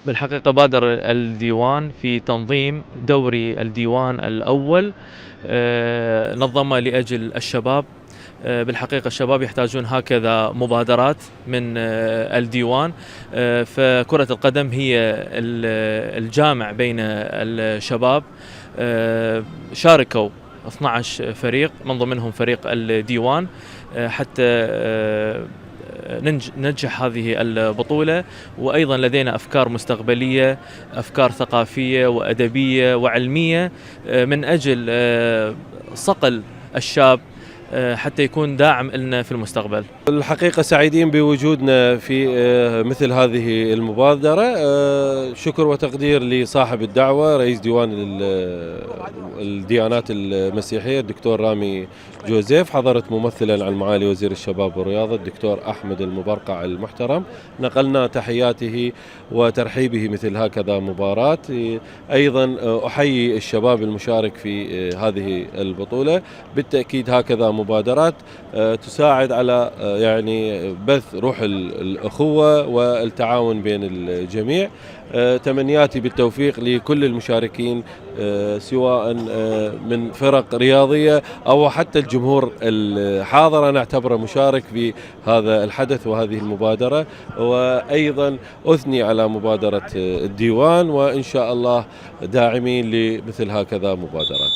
بالحقيقة بادر الديوان في تنظيم دوري الديوان الأول، نظمه لأجل الشباب. بالحقيقة الشباب يحتاجون هكذا مبادرات من الديوان. فكرة القدم هي الجامع بين الشباب. شاركوا 12 فريق من ضمنهم فريق الديوان حتى ننجح هذه البطولة. وأيضا لدينا أفكار مستقبلية، أفكار ثقافية وأدبية وعلمية من أجل صقل الشاب حتى يكون داعم لنا في المستقبل. الحقيقة سعيدين بوجودنا في مثل هذه المبادرة. شكر وتقدير لصاحب الدعوة رئيس ديوان الديانات المسيحية الدكتور رامي جوزيف. حضرت ممثلا عن معالي وزير الشباب والرياضة الدكتور أحمد المبرقع المحترم، نقلنا تحياته وترحيبه مثل هكذا مباراة. أيضا أحيي الشباب المشارك في هذه البطولة. بالتأكيد هكذا مبادرات تساعد على يعني بث روح الأخوة والتعاون بين الجميع. تمنياتي بالتوفيق لكل المشاركين سواء من فرق رياضية أو حتى الجمهور الحاضر، أنا أعتبره مشارك في هذا الحدث وهذه المبادرة. وأيضا أثني على مبادرة الديوان، وإن شاء الله داعمين لمثل هكذا مبادرات.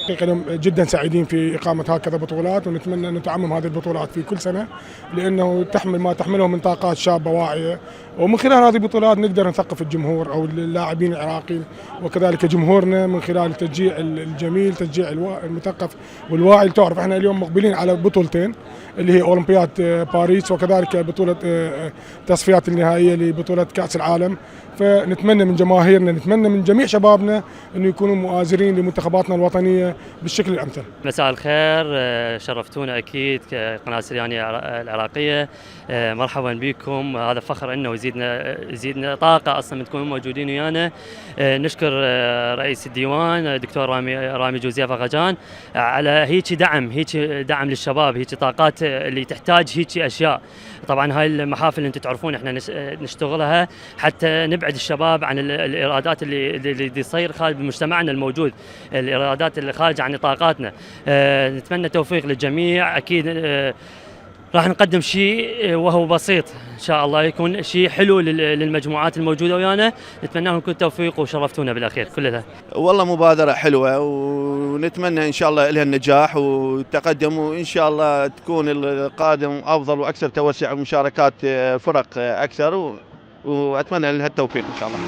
حقيقة جدا سعيدين في إقامة هكذا بطولات، ونتمنى أن تعمم هذه البطولات في كل سنة، لأنه تحمل ما تحمله من طاقات شابة واعية، ومن خلال هذه البطولات نقدر نثقف الجمهور أو اللاعبين العراقيين وكذلك جمهورنا من خلال التشجيع الجميل، تشجيع المثقف والواعي. تعرف احنا اليوم مقبلين على بطولتين اللي هي أولمبياد باريس وكذلك بطولة تصفيات النهائية لبطولة كأس العالم. فنتمنى من جماهيرنا، نتمنى من جميع شبابنا أنه يكونوا مؤازرين لمنتخباتنا الوطنية بالشكل الأمثل. مساء الخير، شرفتونا أكيد كقناة سريانية العراقية. مرحبا بكم، هذا فخر لنا ويزيدنا طاقة أصلا من تكونوا موجودين ويانا. نشكر رئيس الديوان الدكتور رامي جوزيف غجان على هيك دعم للشباب، هيك طاقات اللي تحتاج هيك أشياء. طبعا هاي المحافل انتم تعرفون احنا نشتغلها حتى نبعد الشباب عن الإيرادات اللي تصير خارج مجتمعنا الموجود، الإيرادات اللي خارجة عن نطاقاتنا. نتمنى توفيق للجميع. أكيد راح نقدم شيء وهو بسيط إن شاء الله، يكون شيء حلو للمجموعات الموجودة ويانا. نتمنى لكم التوفيق وشرفتونا بالأخير كلها. والله مبادرة حلوة، ونتمنى إن شاء الله لها النجاح والتقدم، وإن شاء الله تكون القادم أفضل وأكثر توسع ومشاركات فرق أكثر، وأتمنى لها التوفيق إن شاء الله.